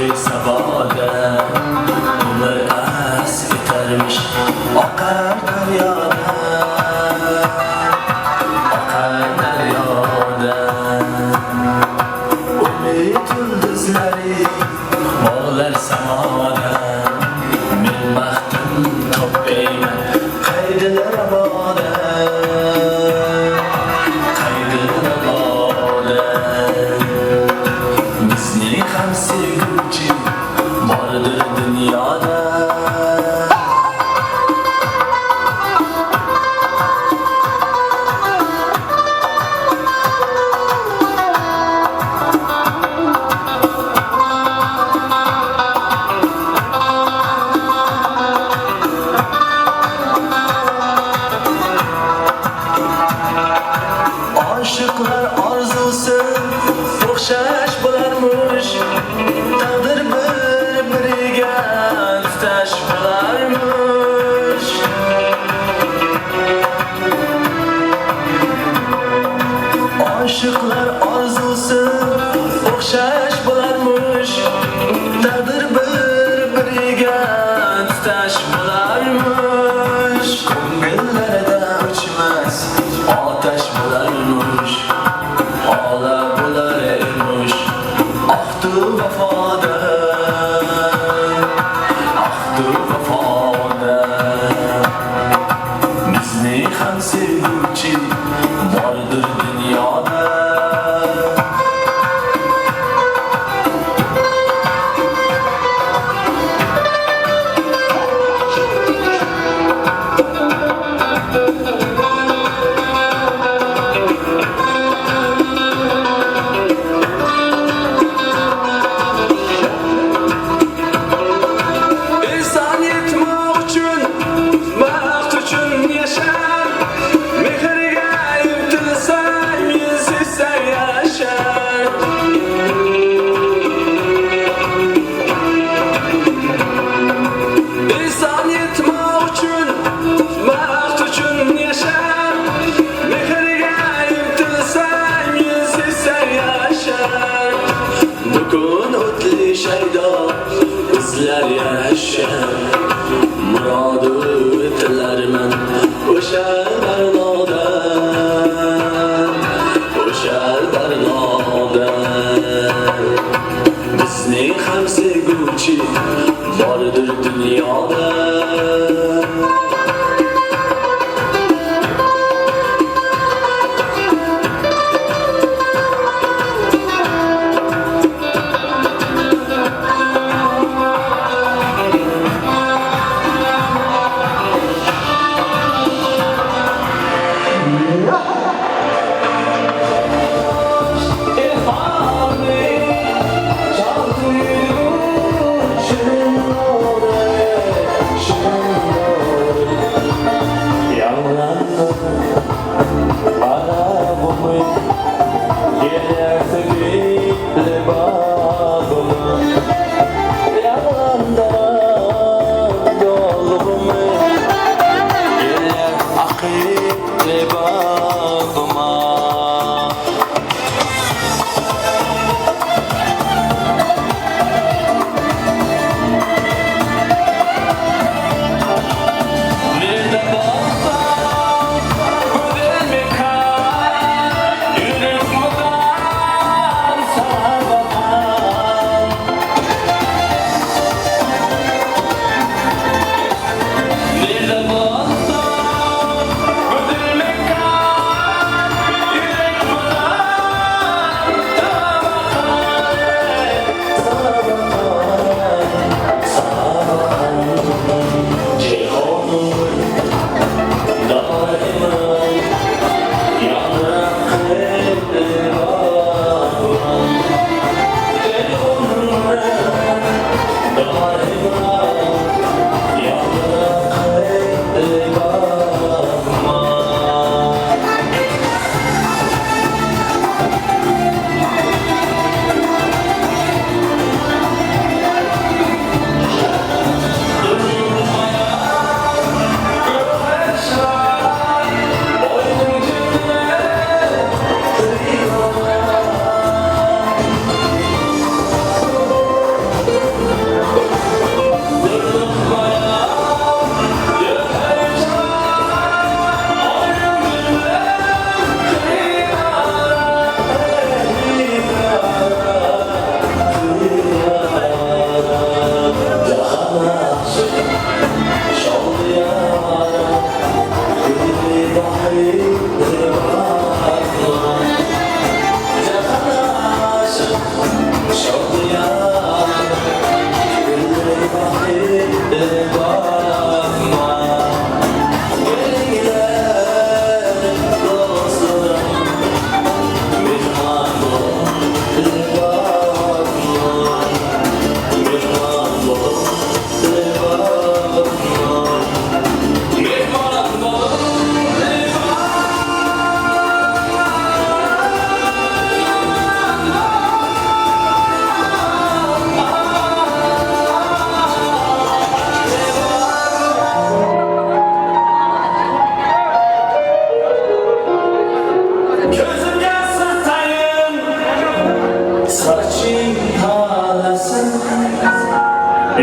Saboda umr as etarmish oqar daryoda, oqar daryoda. Umid yulduzlari bog'lar samoda, men baxtim topayman qaydilar boda, qaydilar boda. Bizning ham sevguvchi bordir dunyoda. Oshiqlar orzusi o'xshash bo'larmish, taqdir bir-biriga tutash bo'larmish. Oshiqlar orzusi o'xshash bo'larmish, taqdir bir-biriga tutash bo'larmish. Ko'ngillarda o'chmas otash bo'larmish, ola bo'lar emish ahdu vafoda, ahdu vafoda. Bizning ham sevguvchi bordir dunyoda. Inson yetmoq uchun, baxt uchun yashar, mehrga intilsa, yuzisa yashar. Inson yetmoq uchun, baxt uchun yashar, mehrga intilsa, yuzisa yashar. Bu kun o'tli shaydo izlar yarashar, murodi tilarman o'sha barnodan, o'sha barnodan. Bizning ham sevguvchi bordir dunyoda.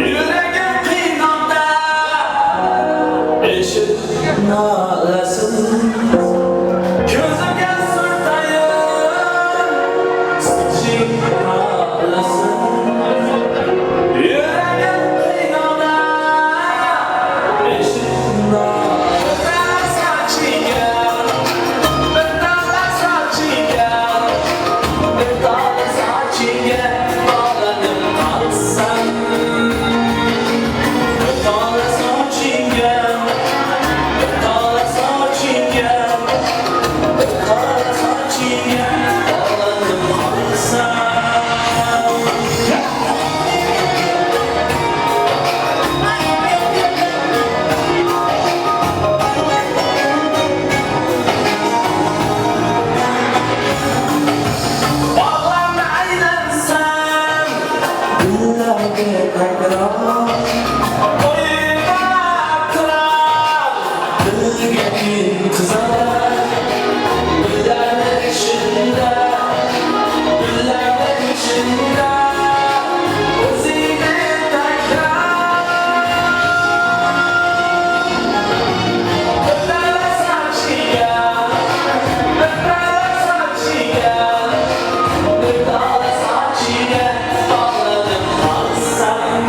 Yuragim qiynoqda, eshit nolasin. Ko'zimga surtayin, soching porlasin. Yuragim qiynoqda, eshit nolasin. Sochingga, bir tala sochingga, bir tala sochingga bog'lanib qolsam. Bir tala sochingga, bir tala sochingga, bir tala sochingga bog'lanib qolsam. Bog'larni aylansam, gullarga takror, o'yda turar, dilga intizor. Gullarni ichida, gullarni ichida, o'zingni takror. Bir tala sochingga, bir tala sochingga, bir tala sochingga bog'lanib qolsam.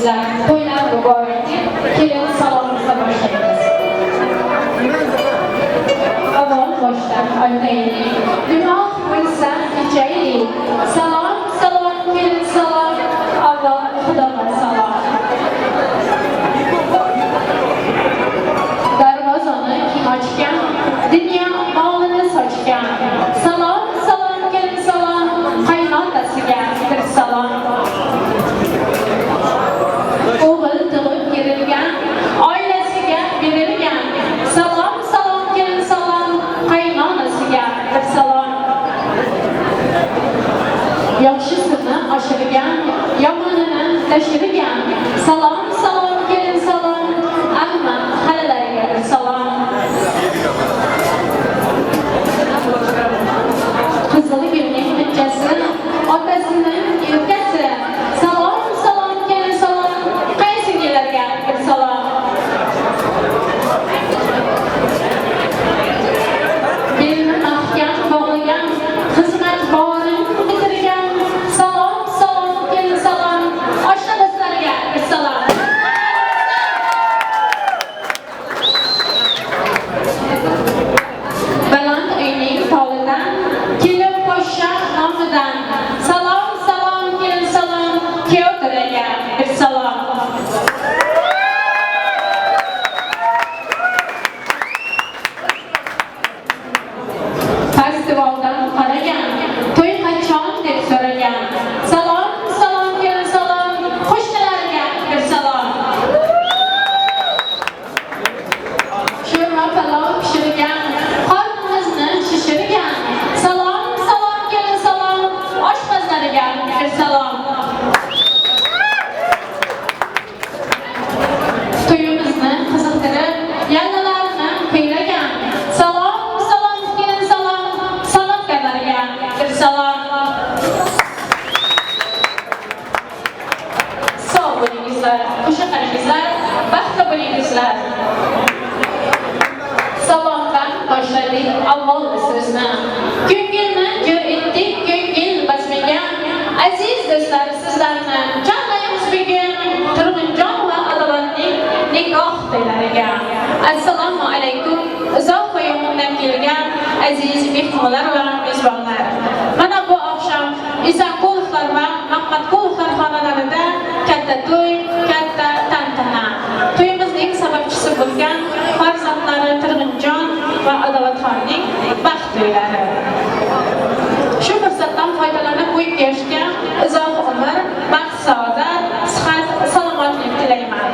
Azizlar, to'ylar muborak deb kelin salomimizga boshlaymiz. Avval boshdan aytaylik. Gunoh bo'lsa kechaylik. Salom, salom, kelin salom, avval Xudoga salom. Darvozani kim ochgan, dunyo molini sochgan. Salom, salom, kelin salom, qaynotasiga bir salom. O'g'il tug'ib kerilgan, oilasiga berilgan. Salom, salom, kelin salom, qaynonasiga bir salom. Yaxshisini oshirgan, yomonini tashirgan. Salom, salom, kelin salom, amma xalalariga bir salom. Qizil gulning mijjasi, otasining erkasi. Salom, salom, kelin salom, qaysinglarga bir salom. Belni mahkam bog'lagan, xizmat borin bitirgan. Salom, salom, kelin salom, oshna do'stlarga bir salom. Baland uyning tolidan, kelin poshsha nomidan. Salom, salom, kelin salom, kuyov to'raga bir salom. Festivaldan qaragan, to'y qachon deb so'ragan. Salom, salom, kelin salom, qo'shnilarga bir salom. Sho'rva palov pishirgan, qornimizni shishirgan. Salom, salom, kelin salom, oshpazlariga bir salom. To'yimizni qiziqtirib, yallalarni kuylagan. Salom, salom, kelin salom, san'atkorlarga bir salom. Sog' bo'lingizlar, qo'sha qarangizlar, baxtli bo'lingizlar. Salomdan boshladik avval so'zni. Ko'ngilni jo'r etdik ko'ngil bazmiga. Aziz do'stlar, sizlarni chaqlaymiz bugun Turg'unjon va Adolatning nikoh to'ylariga. Assalomu alaykum, uzoq va yaqindan kelgan aziz mehmonlar va mezbonlar. Mana bu oqshom Isaqulovlar va Mahmadqulovlar xonalarida katta to'y, katta tantana. To'yimizning sababchisi bo'lgan farzandlari Turg'unjon va Adolatxonning baxt to'ylari. Shu fursatdan foydalanib bu ikki yoshga uzoq umr, baxt, saodat, sihat, salomatlik tilayman.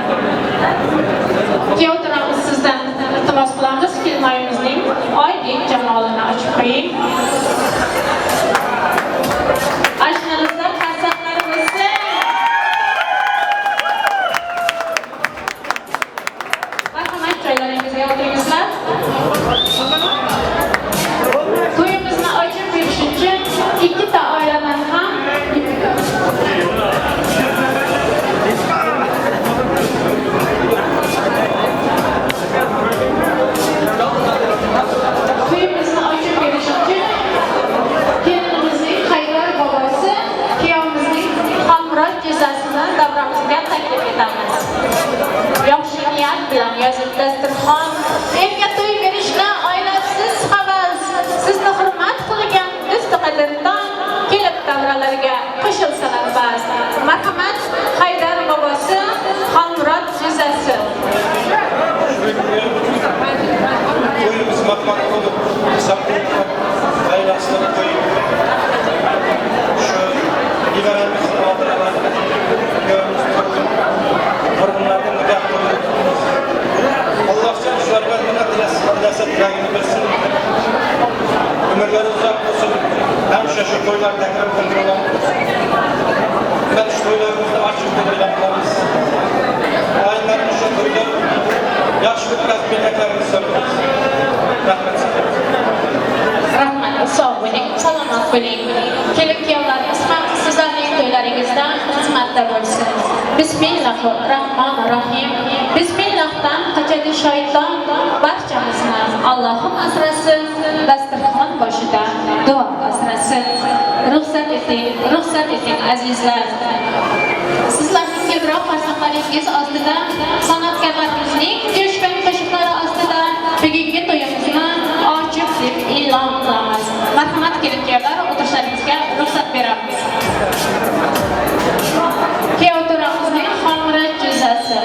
Kuyov to'ramiz sizdan iltimos qilamiz, kelinoyimizning oydek jamolini ochib qo'ying. Ashnamizlar qarsaqlari bo'lsin. Marhamat, joylaringizga o'tiringizlar. To'yimizni ochib berish uchun ikkita oiladan ham to'yimizni ochib berish uchun kelinimizning Haydar bobosi, kuyovimizning Xolmurod jizasini davramizga taklif etamiz. Yaxshi niyat bilan yozib dasturxon, elga to'y berishni oilasiz havas, sizni hurmat qilgan do'st qadrdon kelib davralarga qo'shilsalar bas. Marhamat, Haydar bobosi, Xolmurod jizasi. To'yimiz Mahmadqulov Isaqulovlar oilasini to'yi. Shu nevaramiz Nodiralar, kuyovimiz Turg'un, Turg'unlarning nikoh to'yi. Allohjon shularga nima tilasa tilagini bersin. Umrlari uzoq bo'lsin. Hamisha shu to'ylar takror takrorlanib tursin. Biz shu to'ylarimizni ochiq deb e'lon qilamiz. Oilalarimiz shu to'ylar yaxshi o'tkazib berganlarini so'raymiz. Rahmat sizga. Rahmat, sog' bo'ling, salomat bo'ling. Kelin kuyovlarimiz ham sizlarning to'ylaringizda xizmatda bo'lsin. Bismillahirrohmanirrohim. Bismillahdan qochadi shayton, barchamizni Allohim asrasin, dasturxon boshida duo asrasin. Ruxsat eting, ruxsat eting azizlar. Sizlarning ko'proq farzandlaringiz Nazoratingiz ostida, san'atkorlarimizning jo'shqin qo'shiqlari ostida bugungi to'yimizni ochiq deb e'lon qilamiz. Marhamat, kelin-kuyovlar, o'tirishlaringizga ruxsat beramiz. Kuyov to'ramizning xomira jo'zasi.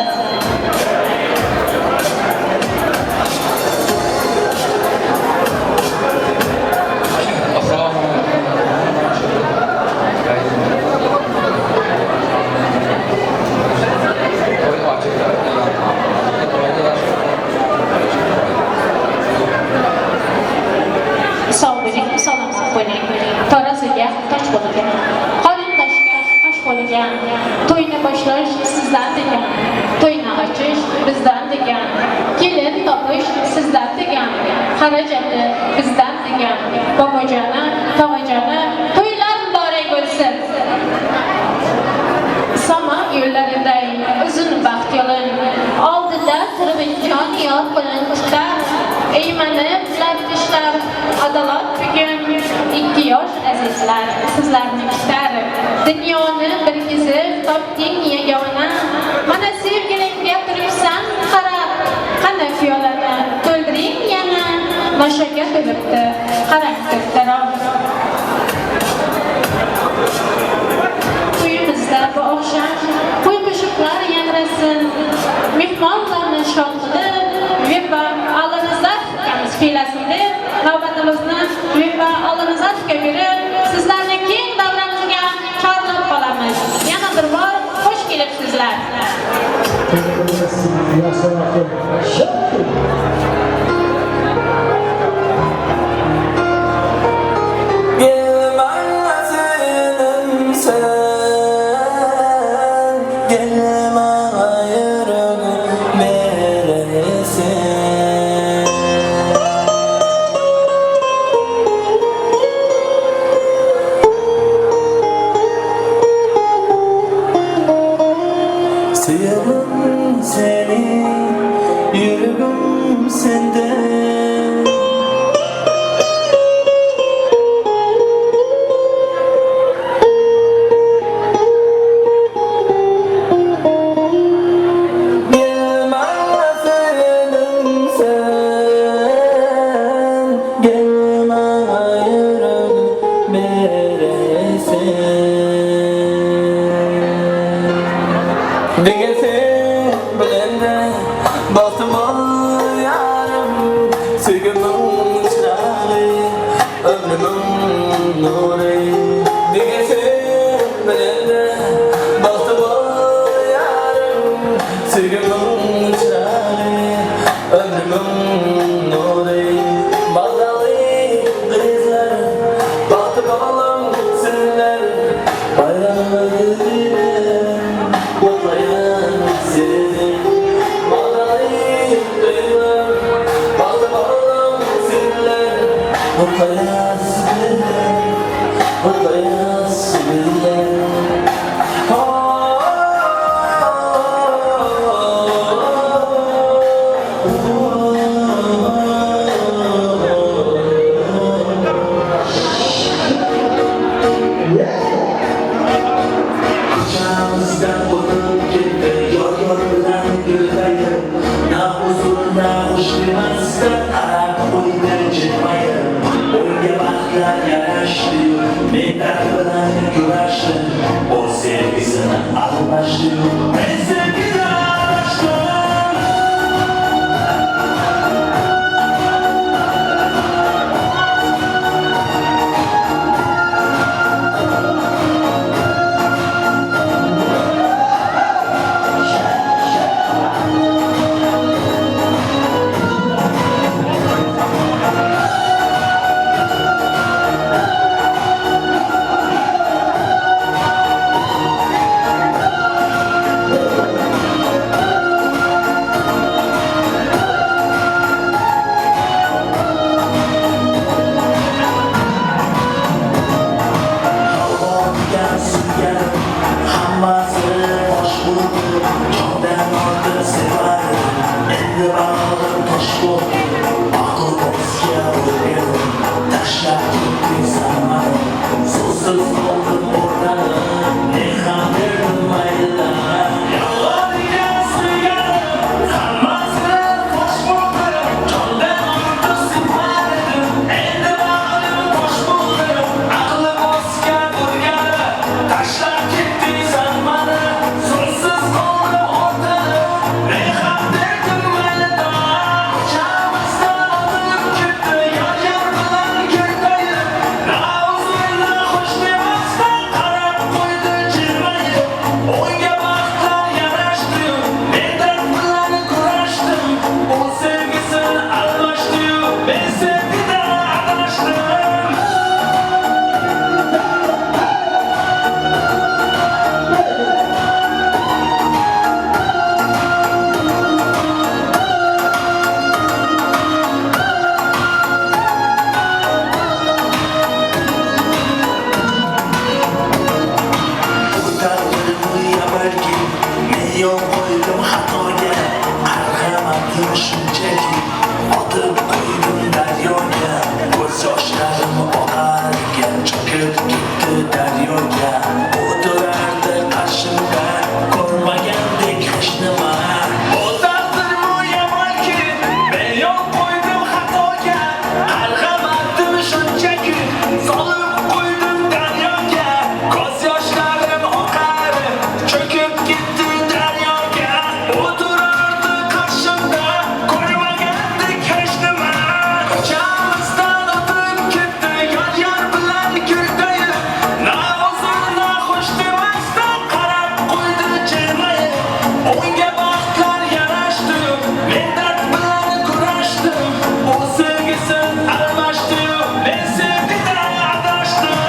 Assalomu alaykum. To'y ochiq e'lon qilindi. Sog' bo'ling, salomat bo'ling. Taroziga tosh bo'lgan, qarindoshga qosh bo'lgan. To'yni boshlash sizdan degan, to'yni ochish bizdan degan, kelin topish sizdan degan, xarajati bizdan degan. Bobojoni, tog'ajoni, to'ylar muborak bo'lsin. Samo yo'llariday uzun baxt yo'lin oldida Turg'unjon yor bilan kutar. Eymanib lab tishlar, adolat bugun ikki yosh azizlar sizlarni kutar. Dunyoni bir kezib topding yagona, mana sevgilimga turibsan qarab, qani piyolani to'ldiring yana, noshaga to'libdi qarang to'xtaroq. To'yimizda bu oqshom qo'y qo'shiqlar yangrasin, mehmonlarni shod qilib, Vefa Allanazarovkamiz kuylasin deb navbatimizni Vefa Allanazarovga berib, sizlarni keng davramizga chorlab qolamiz. Yana bir bor xush kelibsizlar. Gelme senin sen, gelme yürek veresin. Severim seni, yüreğim sende. Gelme senin sen, gelme yürek veresin. Dengesi bilende bahtım ol yarım, sevgimin çırağı, ömrümün nuru. Dengesi bilende bahtım ol yarım, sevgimin çırağı, ömrümün nuru. Mazalı kızlar, bahtım olun sizler, bayramınız kutlayan sizi. Mazalı kızlar, bahtım olun sizler, kutlayan sizler, kutlayan sizler. Çağımızdan o'tib ketdi, yor-yor bilan gullayib, na huzur, na xushlimasdan araq qo'ydi jilmayib. Unga baxtlar yarashdi, men dard bilan kurashdim, o'z sevgisini almashdi, men sevgidan adashdim. Cho'kib ketdi daryoga. O'tirardi qarshimda, ko'rmagandek hech nima. O taqdir yamonki, men yo'l qo'ydim xatoga. Qarg'amadim shunchaki, solib qo'ydim daryoga. Ko'z yoshlarim oqar, cho'kib ketdi daryoga. O'tirardi qarshimda, ko'rmagandek hech nima. Ko'chamizdan o'tib ketdi, yor-yor bilan kuldi. Na uzr, na xush demasdan qarab qo'ydi jilmayib. Unga baxtlar yarashdi, men dard bilan kurashdim. U sevgisin almashdi, men sevgidan adashdim.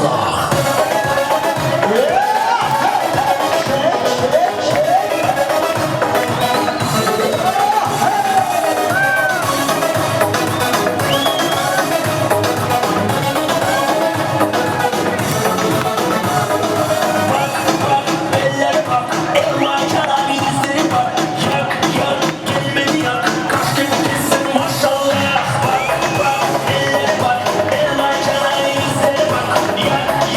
Maşallah. Bak bak ellere bak, elma kenar yüzleri bak. Yak yak gel beni yak, kaç gün kesin maşallah. Bak bak ellere bak, elma kenar yüzleri bak. Yak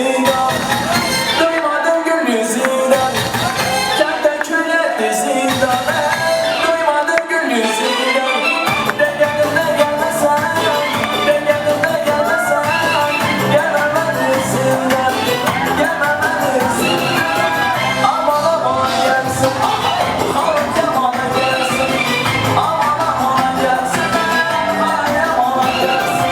zindan. Duymadım gül yüzünden. Kentten kül etti zindan. Duymadım gül yüzünden. De geldim de gelmesen. De geldim de gelmesen. Gelmem ben izinden. Gelmem ben izinden. Aman aman gelsin. Aman aman gelsin. Aman aman gelsin. Aman aman gelsin.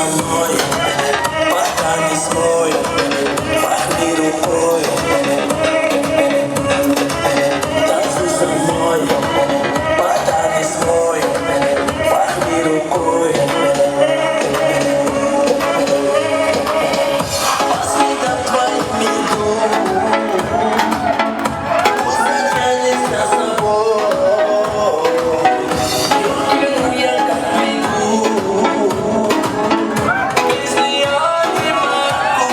мной, пока не смою, махни рукой. Танцуй со мной, пока не смою, махни рукой. По следам твоим иду, пусть затянет за собой. Люблю я, как бегу, без нее не могу.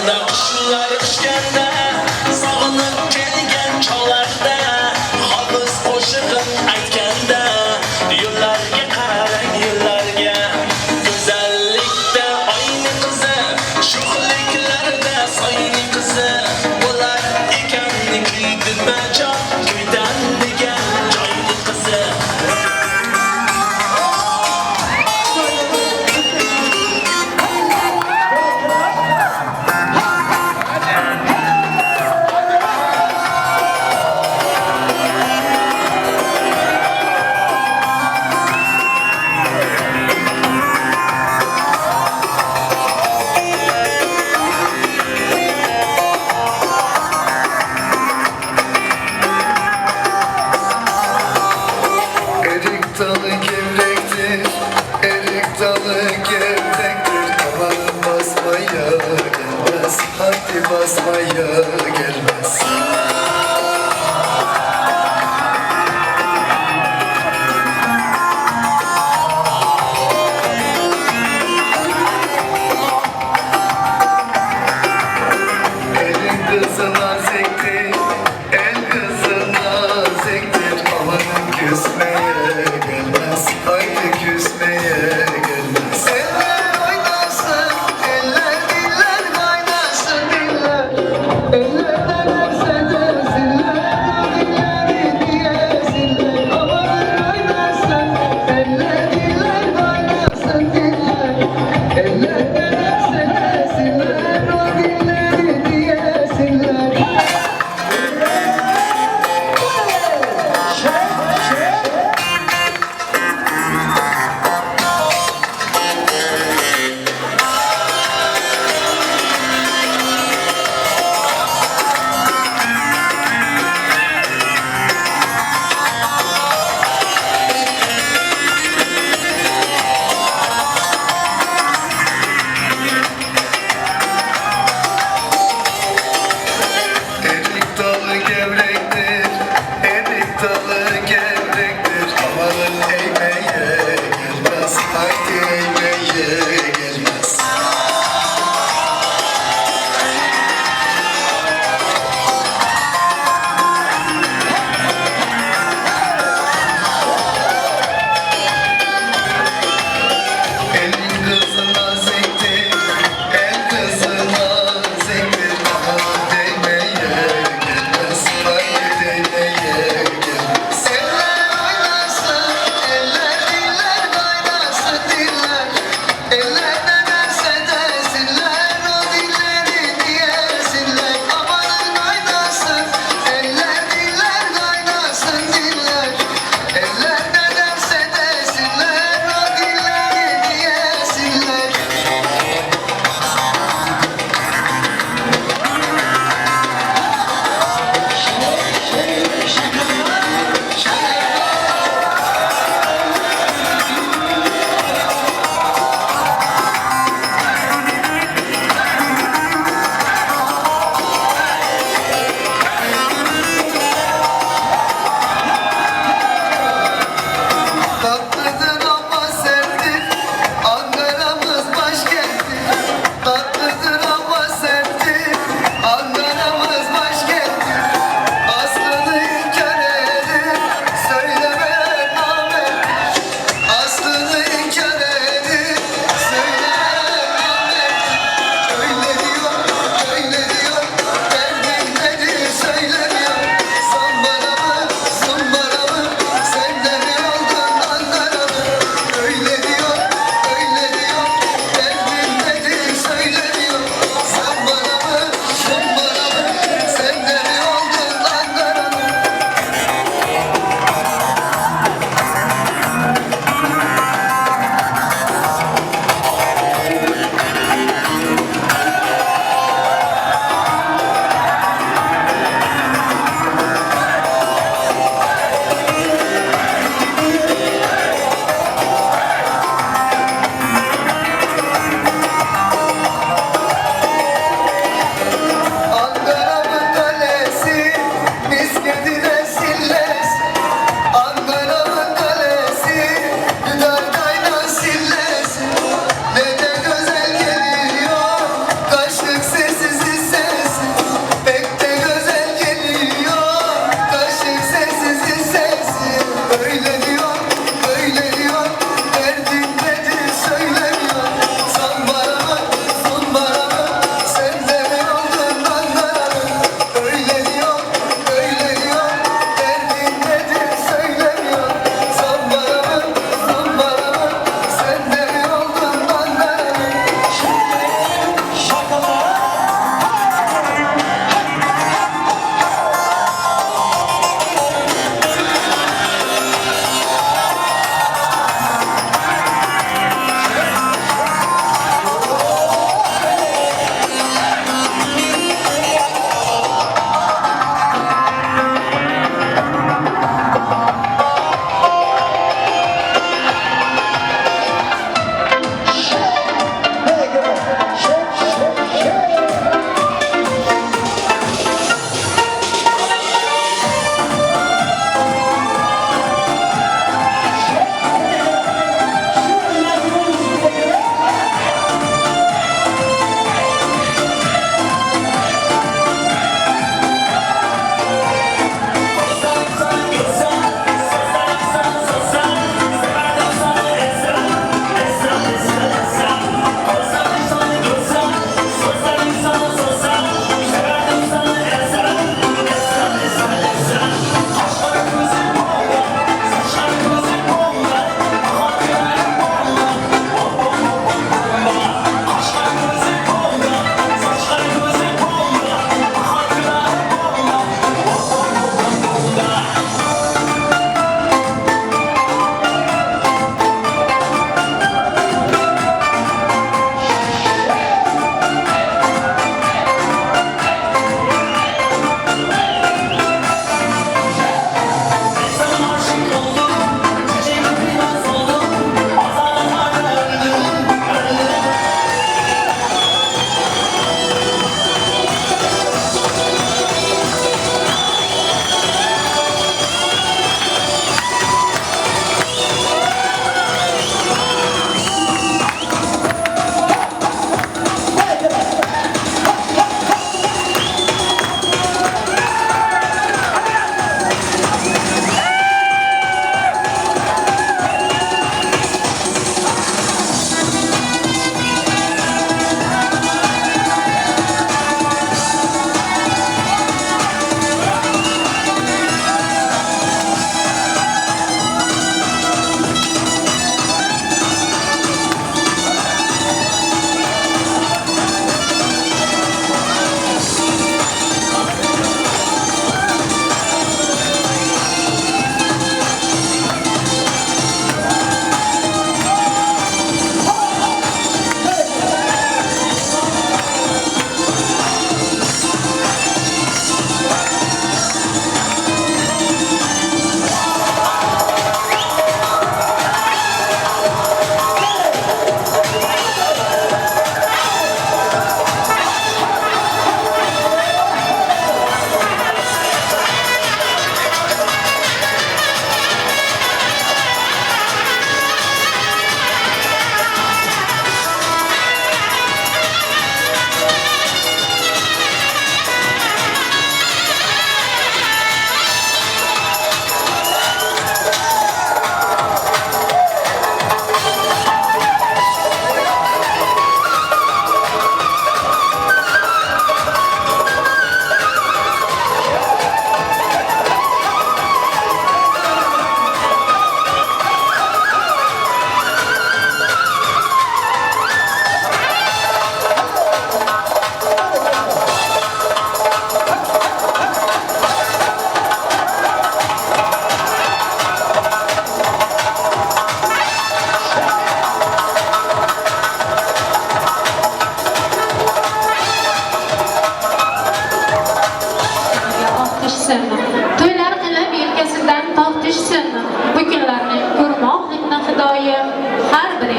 Yozganda, qushlar uchganda, sog'inib kelgan chog'larda, hofiz qo'shig'in aytganda, yo'llarga qarang, yo'llarga. Go'zallikda oyni qizi, sho'xliklarda soyni qizi, bo'lar ekan kuydirmajon, kuydan degan joyni qizi. Erik dalı gevrektir, erik dalı gevrektir. Amanın basmaya gelmez, hadi basmaya gelmez. Elin kızı naziktir, el kızı naziktir. Amanın küsmeye gelmez, haydi küsmeye gelmez. Eller oynasın, eller diller kaynasın diller. Eller dersen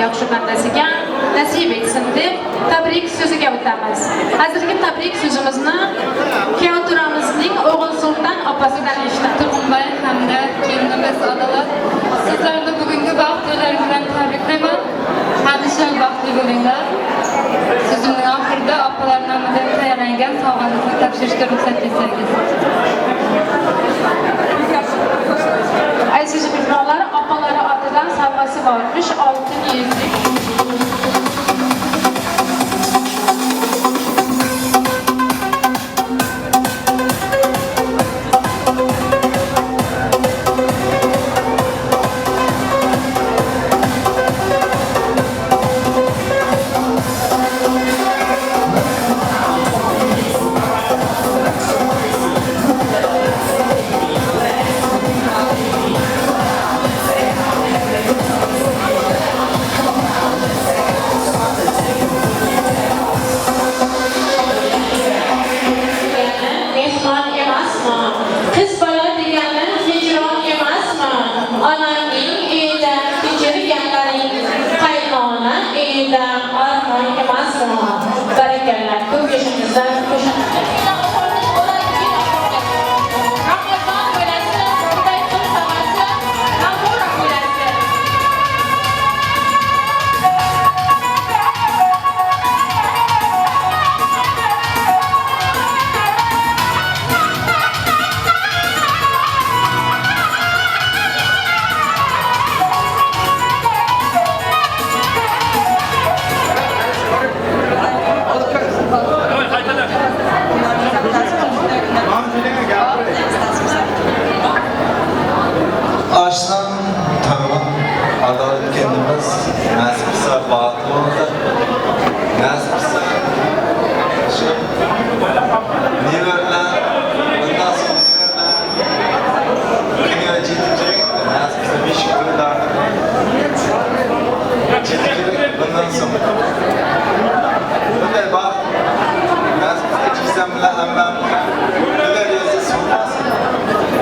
Yaxshi bandasiga nasib etsin deb tabrik so'ziga o'tamiz. Hozirgi tabrik so'zimizni kuyovturamizning o'g'il Sulton opasidan eshitamiz. Turg'unbay hamda kelinimiz Adolat, sizlarni bugungi baxt to'ylari bilan tabriklayman. Hamisha baxtli bo'linglar. So'zimning oxirida opalar nomidan tayyorlangan sovg'amizni topshirishga ruxsat etsangiz. Aziz mehmonlar, opalari otidan sovg'asi bormish, oltin yuzuk. Mehmon emasmi? Qiz bola degani hijron emasmi? Onangning uyida kechirganlaring qaynona uyida armon emasmi? Barakalla, ko'p yashangizlar, Ramazon bo'lasi, Ubaydul tog'asi, Ma'mura bo'lasi. Aşlan tamam. Adalet kendimiz nasip qilsa baxtli bo'ladi. Nasip qilsa shu nevaralar, bundan so'ng nevaralar dunyo jetib, nasip qilsa beshik to'ylarni jetib, bundan so'ng bunday baxt nasip qilsa jizzam bilan ammam bilan bular yuzi so'rmasin.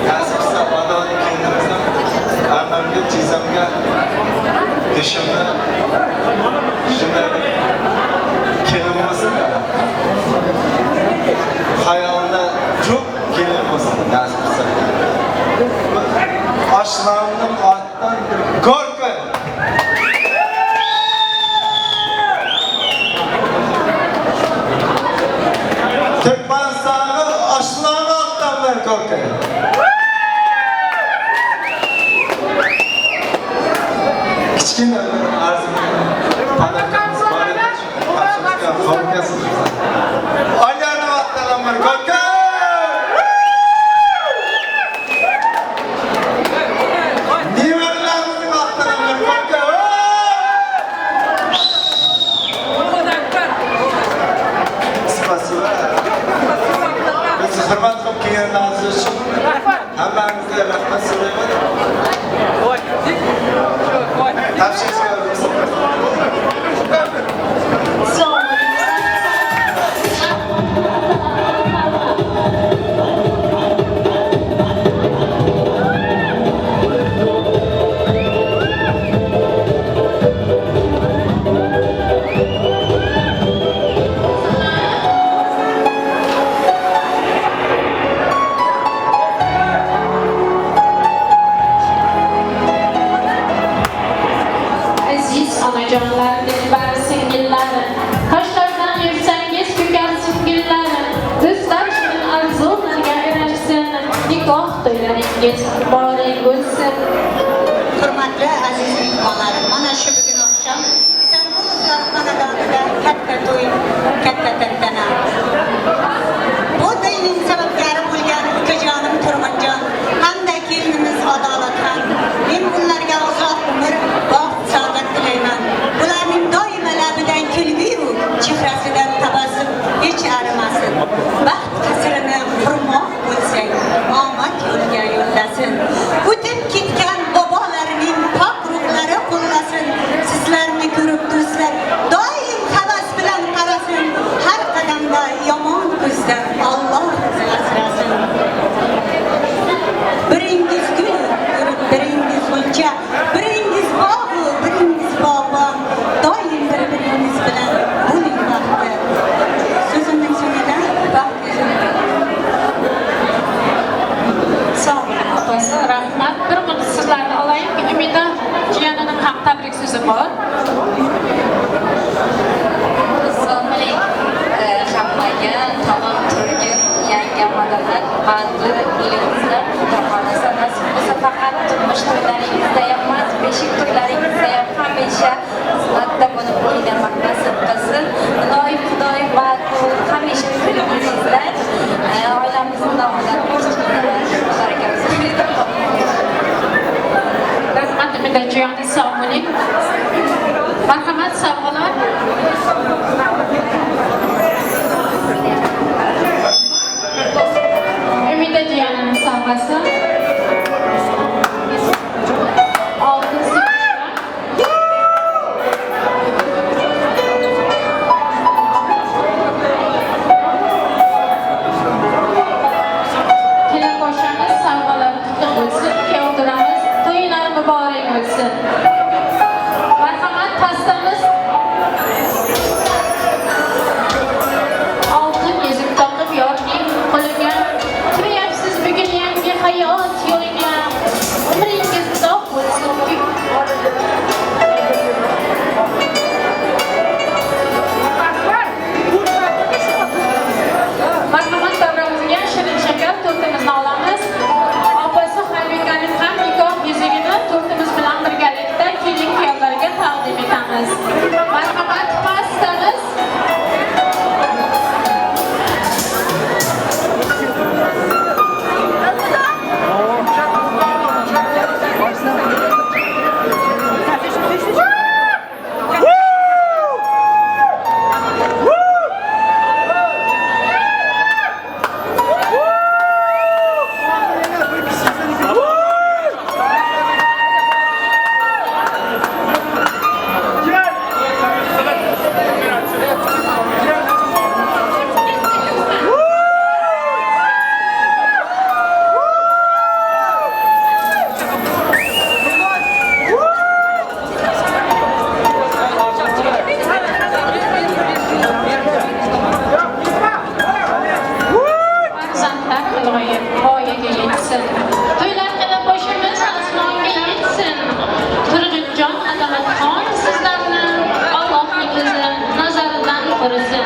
Nasip qilsa adolat kendimizdan ammamga, jizzamga dishimni shunday kelin bo'lsin, xayolida ko'p kelin bo'lsin nasip qilsa. Oshnamning otdan ko'rkin. Turkmanistanning oshnami otdan bir ko'rkin. Kichkina bir arzim padakamız bor edi. Topshirishga Olyarni otdan bir ko'rkin. Nevaralarimizni otdan bir ko'rkin. Спасибо. Bizni hurmat qilib kelganlaringiz uchun hammangizga rahmat so'rayman. Topshirishga ruxsat. Aziz onajonlar, dilbar singillar, toshlardan yursangiz ko'karsin gullar, do'stlar shirin orzularga erashsin, nikoh to'ylaringiz muborak bo'lsin. Hurmatli aziz mehmonlar, mana shu bugun oqshom Isanqulovlar xonadonida katta to'y, katta tantana. Bu to'yning sababkori bo'lgan ukajonim Turg'unjon hamda kelinimiz Adolatxon. Men ularga uzoq umr, baxt, saodat tilayman. Ularning doimo labidan kulgi-yu chehrasidan tabassum hech arimasin. Baxt qasrini qurmoq bo'lsang, omad yo'lga yo'llasin. O'tib ketgan bobolarining pok ruhlari qo'llasin. Sizlarni ko'rib do'stlar doim havas bilan qarasin. Har Azizlar, oilamizni nomida baraka olsun. Rahmat, Umidajon, sog' bo'ling. Marhamat, sovg'alar. Umida jiyanning sovg'asi. Oltin sipishlar. Kelin qo'shamiz, sovg'alari qutlug' bo'lsin, kuyovturamiz, to'ylari muborak bo'lsin. Marhamat, pastamiz. Oltin yuzuk taqib yorning qo'liga, kiryapsiz bugun yangi hayot yo'liga. Umringiz uzoq bo'lsin. Marhamat, davramizga shirin shakar tortimizni olamiz. Opasi Halbikaning ham nikoh yuzugini tortimiz bilan birgalikda kelin kuyovlarga taqdim etamiz. Marhamat, pastamiz. Farzandlar ulg'ayib voyaga yetsin. To'ylar qilib boshimiz osmonga yetsin. Turg'unjon, Adolatxon, sizlarni Allohning o'zi nazaridan qo'risin.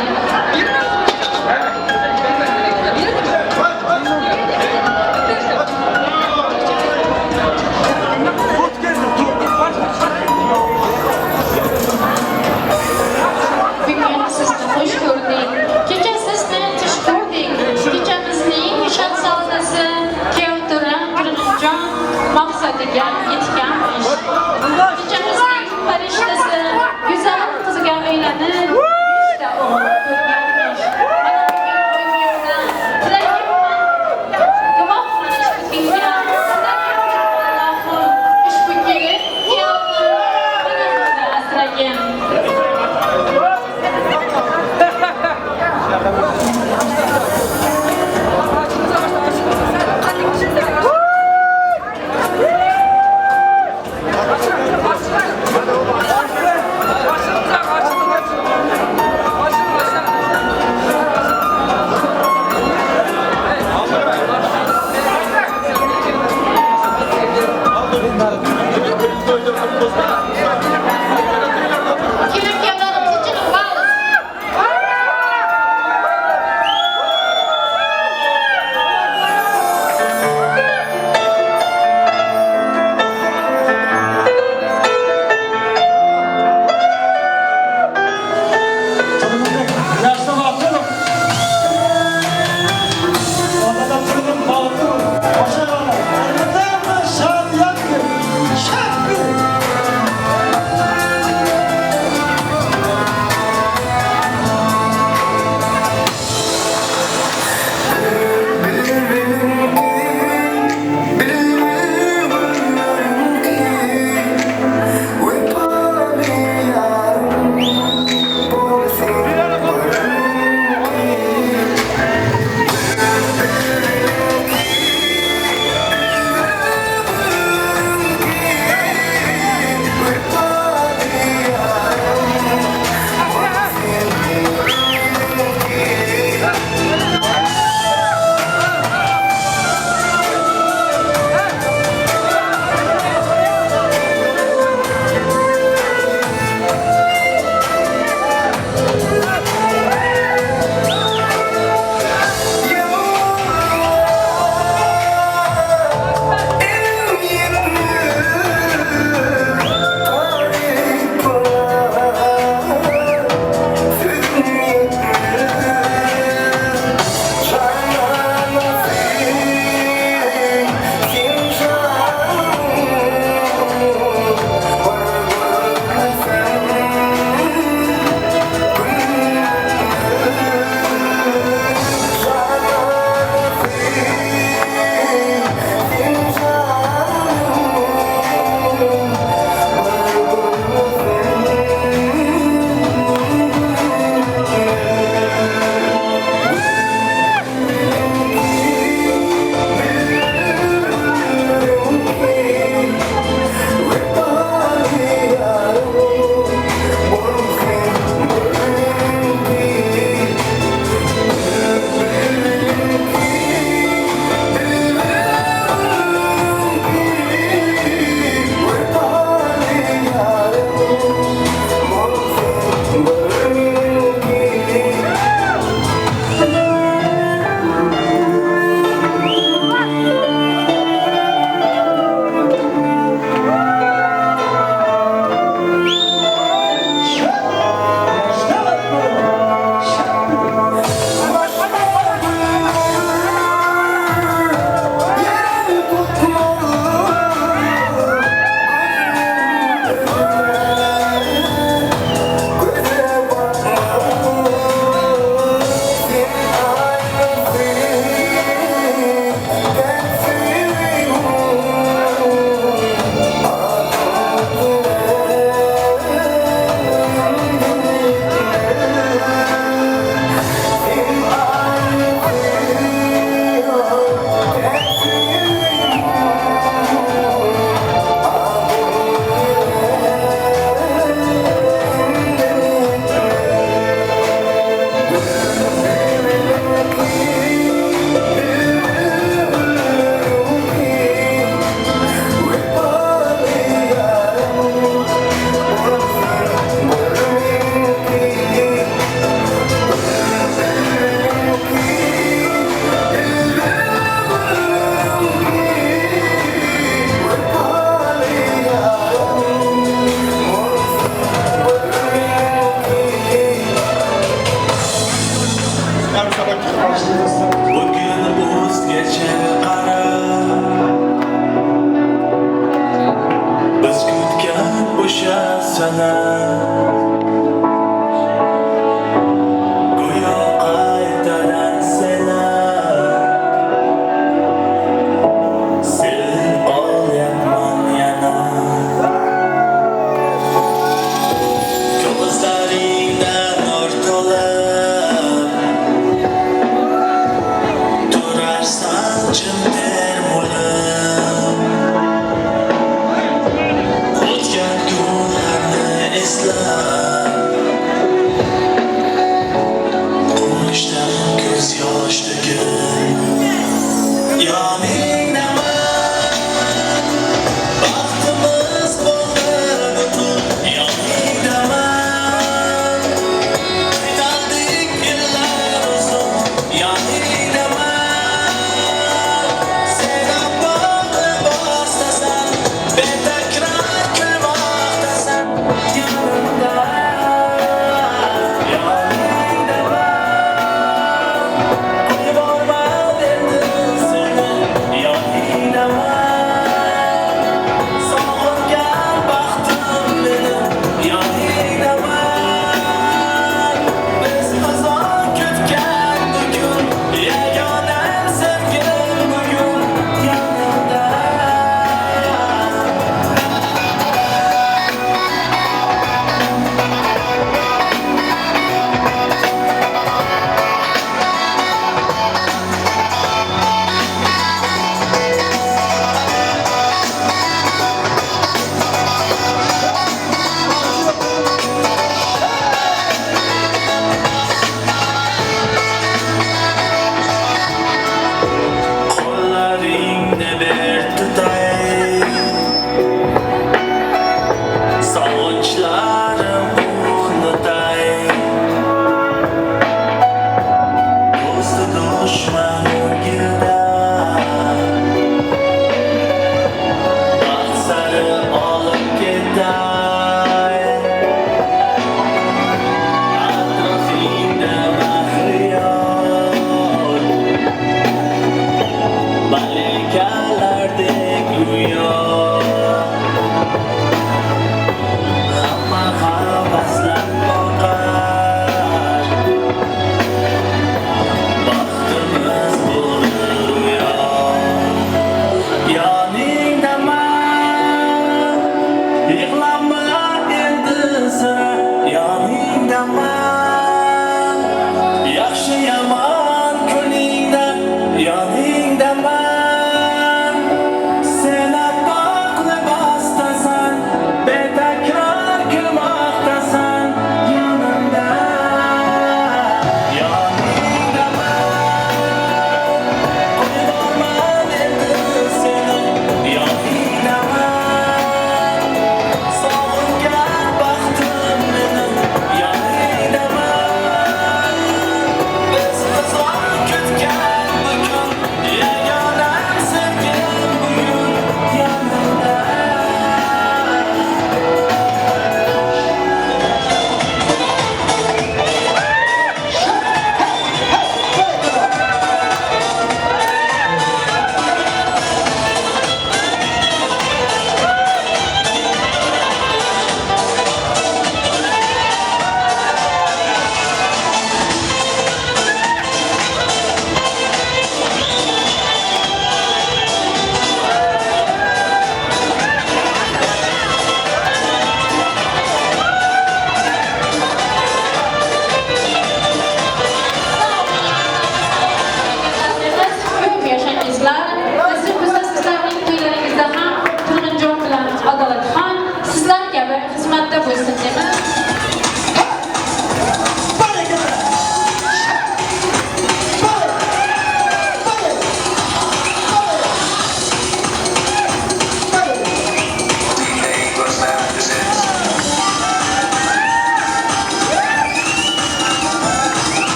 Bugun sizni xush ko'rdik. Kecha sizni tush ko'rdik. Kechamizning shahzodasi kuyovto'ra Turg'unjon maqsadiga yetganmish. Kechamizning farishtasi go'zal qizga uylanib, beshta o'g'il ko'rganmish. Mana bugun o'y-kuyovdan tilagimdan guvohman ushbu kunga. Allohim ushbu kelin kuyovni panohida asragin.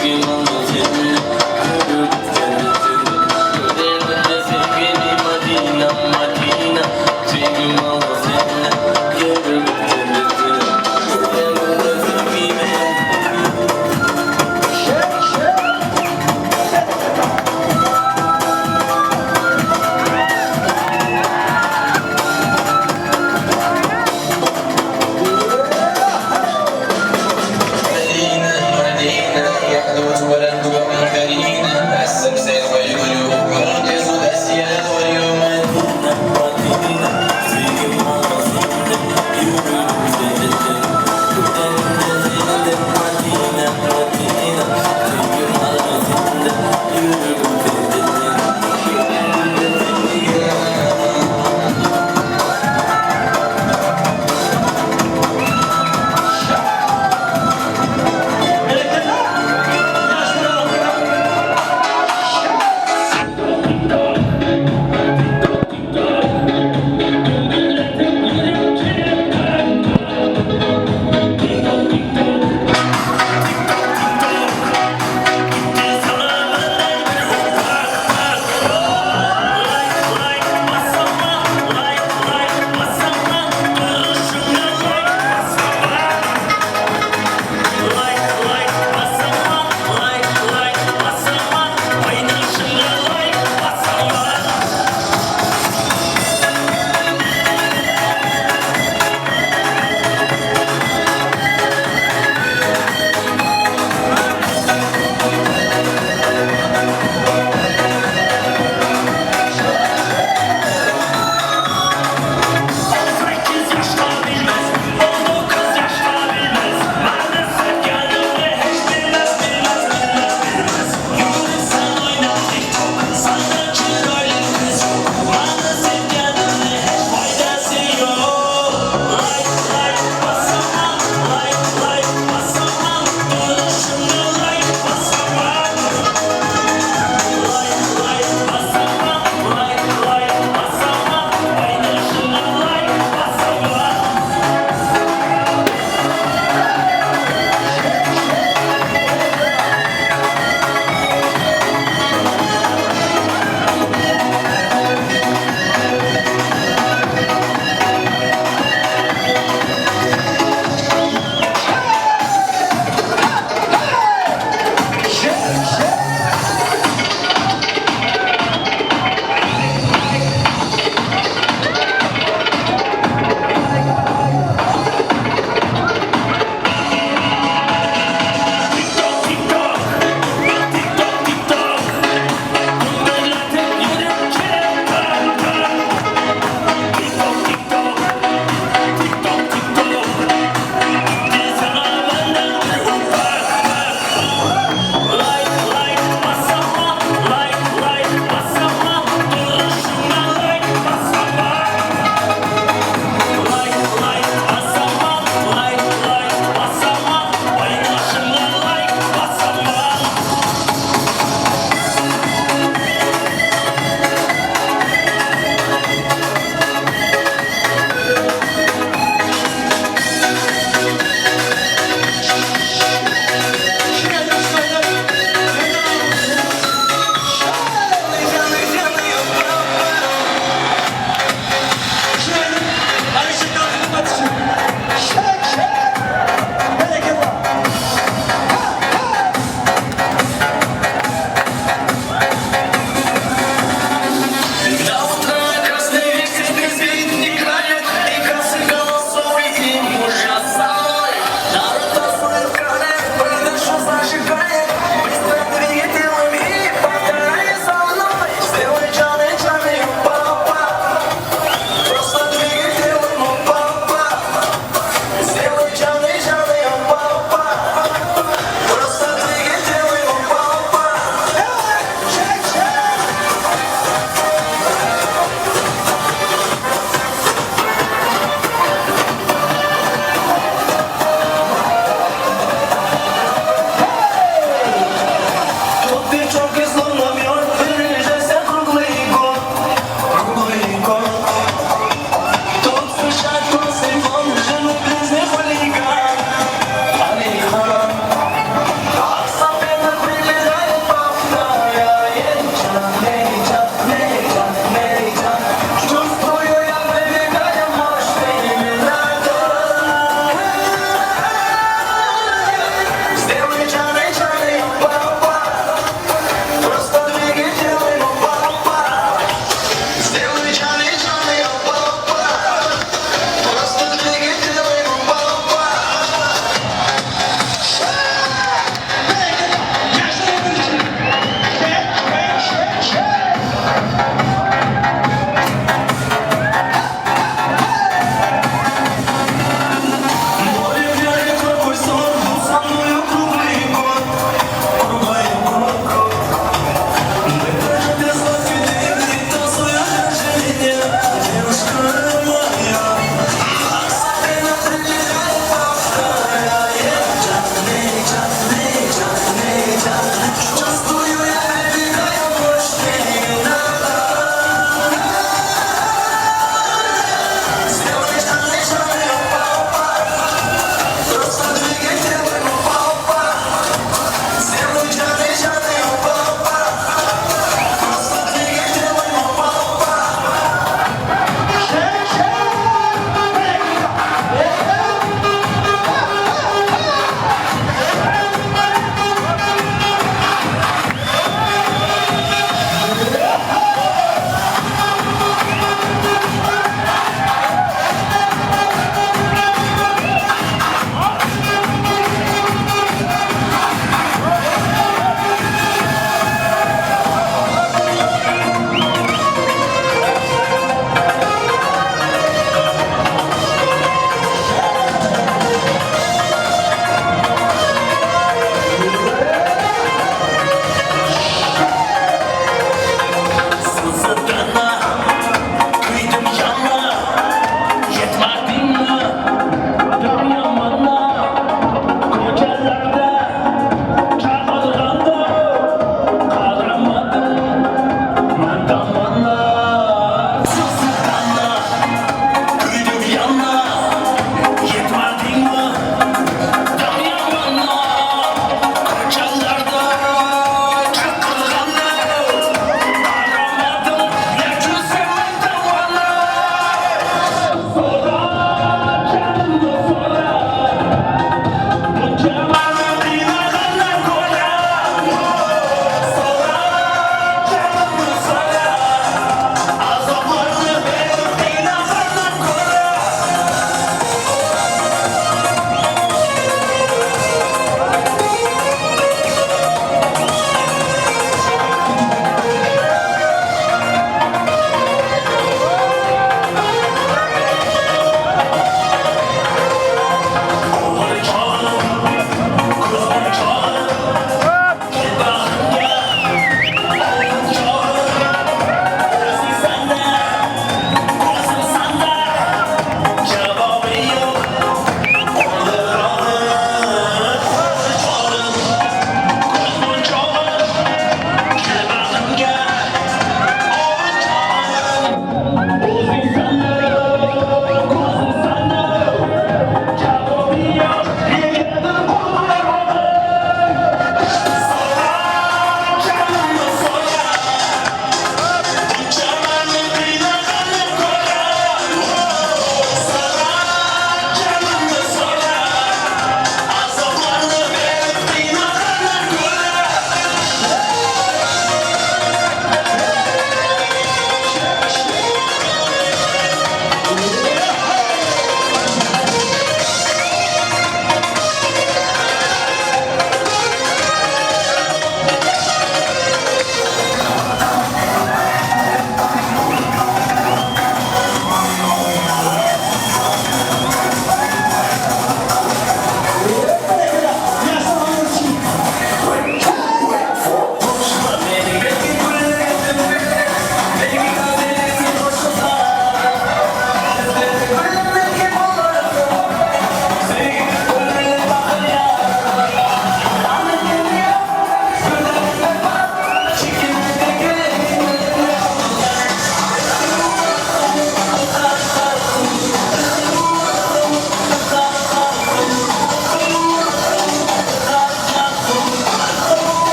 Sevgim olmasın, görüp cennetin. Gözlerinde sevgili Madinem, Madinem. Sevgim olmasın, görüp cennetin. Gözlerinde sevgili. مدينة مدينة يحدث ولا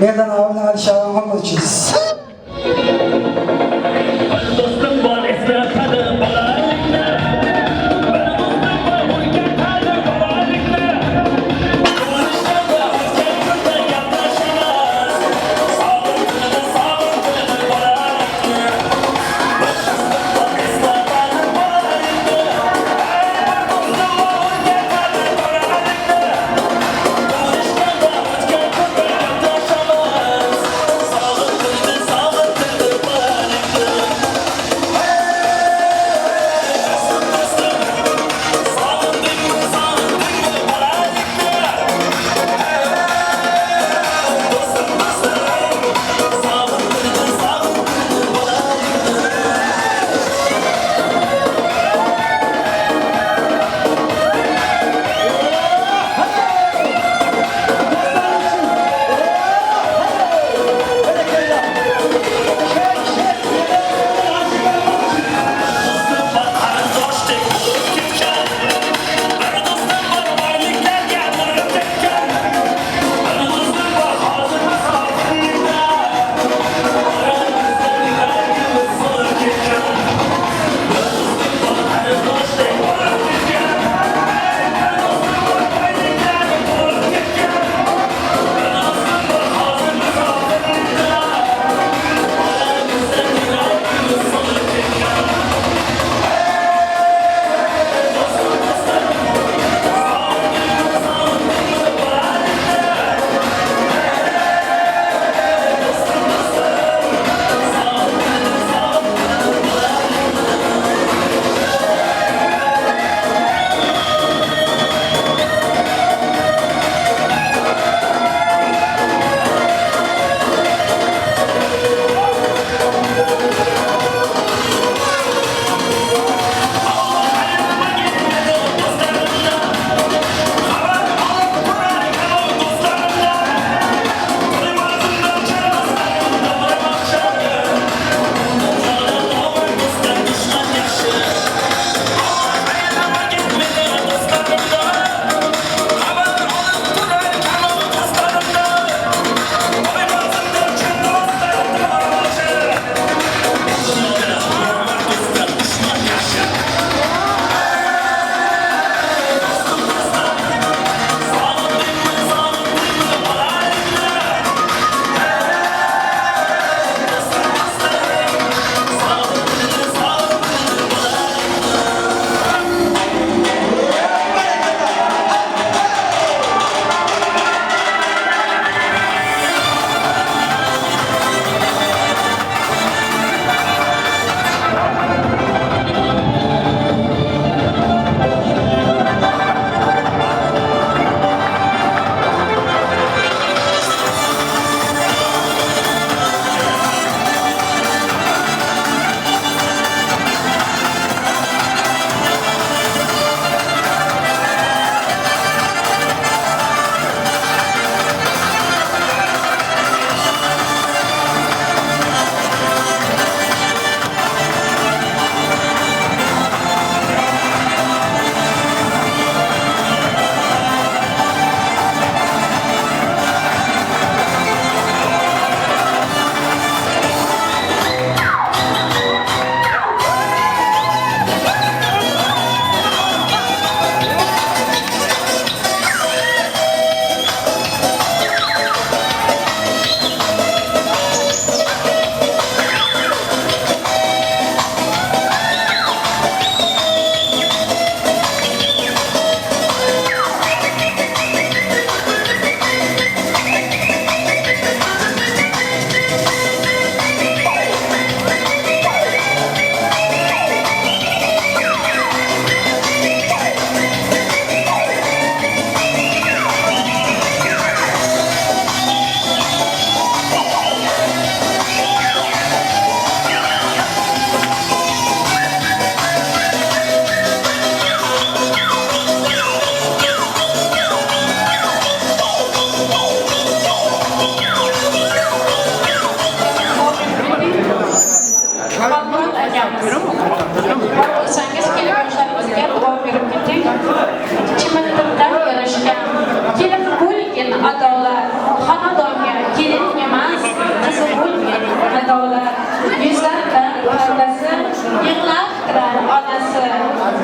Merdan aka bilan Alisher akani qo'llab. Bir do'stim bor eslatadi bolalikni. Bir do'stim bor o'rgatadi bolalikni. Ko'rishganda o'tgan kunda gaplashamiz. Sog'intirdi, sog'intirdi bolalikni. Bir do'stim bor eslatadi bolalikni. Bir do'stim bor o'rgatadi bolalikni. Ko'rishganda o'tgan kunda gaplashamiz. Sog'intirdi, sog'intirdi bolalikni.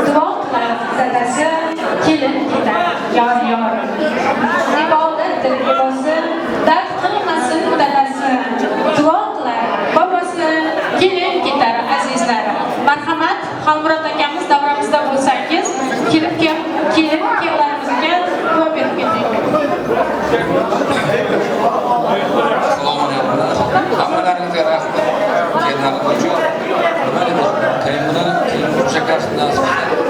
Duo qilar dadasi, kelin ketar yor yor. Ibodatdir libosi, dard qilmasin dadasi. Duo qilar bobosi, kelin ketar azizlar. Marhamat, Xolmurod akamiz davramizda bo'lsangiz, kelib kelin kuyovlarimizga duo berib keting. Assalomu alaykum. Hammalaringizga rahmat. Kelinlarimiz uchun nima deymiz? Kayinbilan kelin qo'shaklar nasib qilsin.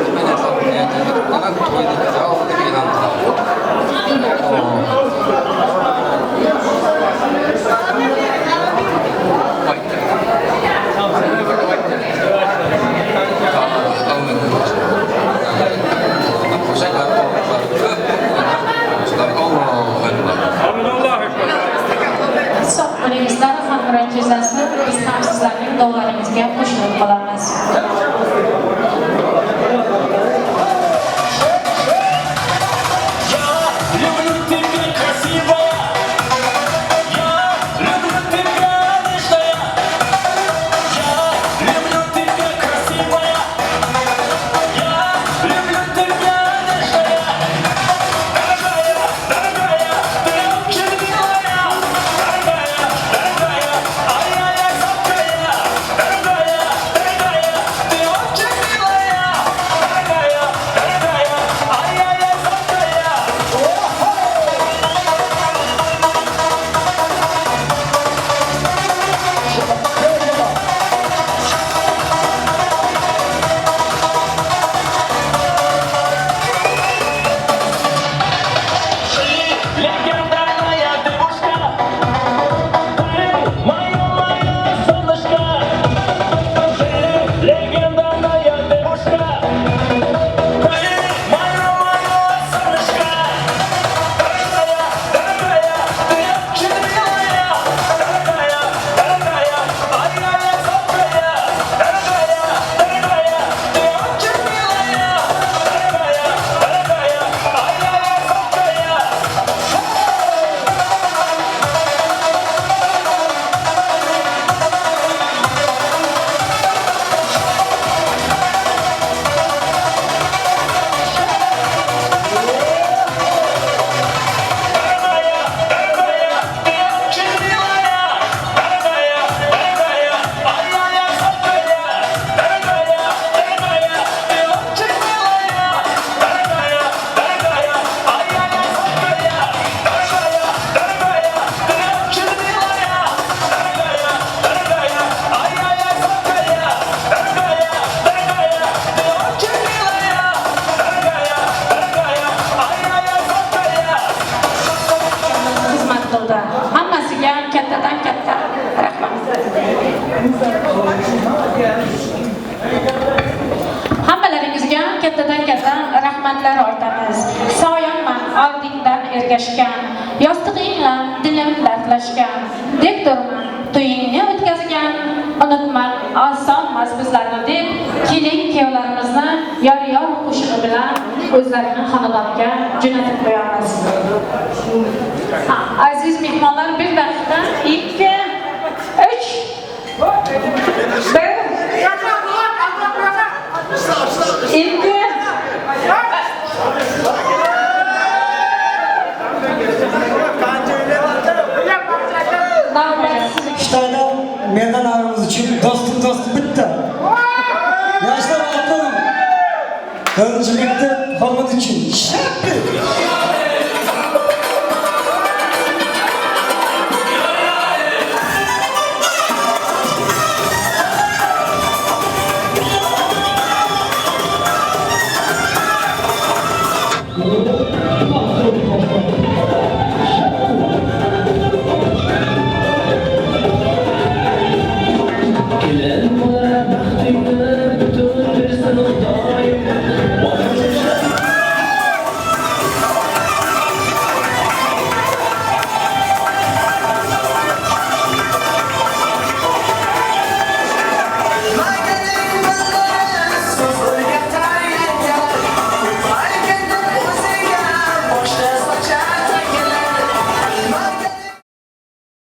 Nima narsa niyatingiz mana to'yni javob deb e'lon qilamiz. Sog' bo'lingizlar, Xolmurod jizasi, biz ham sizlarning duolaringizga qo'shilib qolamiz. Я люблю тебя, красивая. Я люблю тебя, нежная. Я люблю тебя, красивая. Я люблю тебя, нежная. Дорогая, дорогая, ты очень милая. Дорогая, дорогая, ай-яй-яй, сладкая. Дорогая, дорогая, ты очень милая. Дорогая, дорогая, ай-яй-яй, сладкая. Ты легендарная девушка, ты моя, моя солнышко. Ты легендарная девушка, ты моя, моя солнышко. Дорогая, дорогая, ты очень милая. Дорогая, дорогая, ай-яй-яй, сладкая. Дорогая, дорогая, ты очень милая. Дорогая, дорогая, ай-яй-яй, сладкая. Дорогая, дорогая, ты очень милая. Дорогая, дорогая, ай-яй-яй, сладкая. Дорогая, дорогая, ты очень милая. Дорогая, дорогая, ай-яй-яй, сладкая. Дорогая, дорогая, ты очень милая. Дорогая, дорогая, ай-яй-яй, сладкая. Дорогая, дорогая, ты очень милая. Дорогая, дорогая, ай-яй-яй, сладкая. Xizmat qildi. Hammasiga kattadan katta rahmat. Hammalaringizga kattadan katta rahmatlar aytamiz. Soyamman oldingdan ergashgan, yostiqinglan dilim dardlashgan, dektorman to'yingni o'tkazgan, unutmak osonmas bizlarni deb kelin kuyovlarimizni yor yor qo'shig'i bilan o'zlarining xonadoniga jo'natib qo'yamiz. Ha, aziz mehmonlar, bir daqiqa, 2, 3, 1, 2, navbat. Xitoyda mendan ağrımız uchun dostum dostum bitta. Yoshlar otlanın. 4-bitta hurmat uchun. Shappi.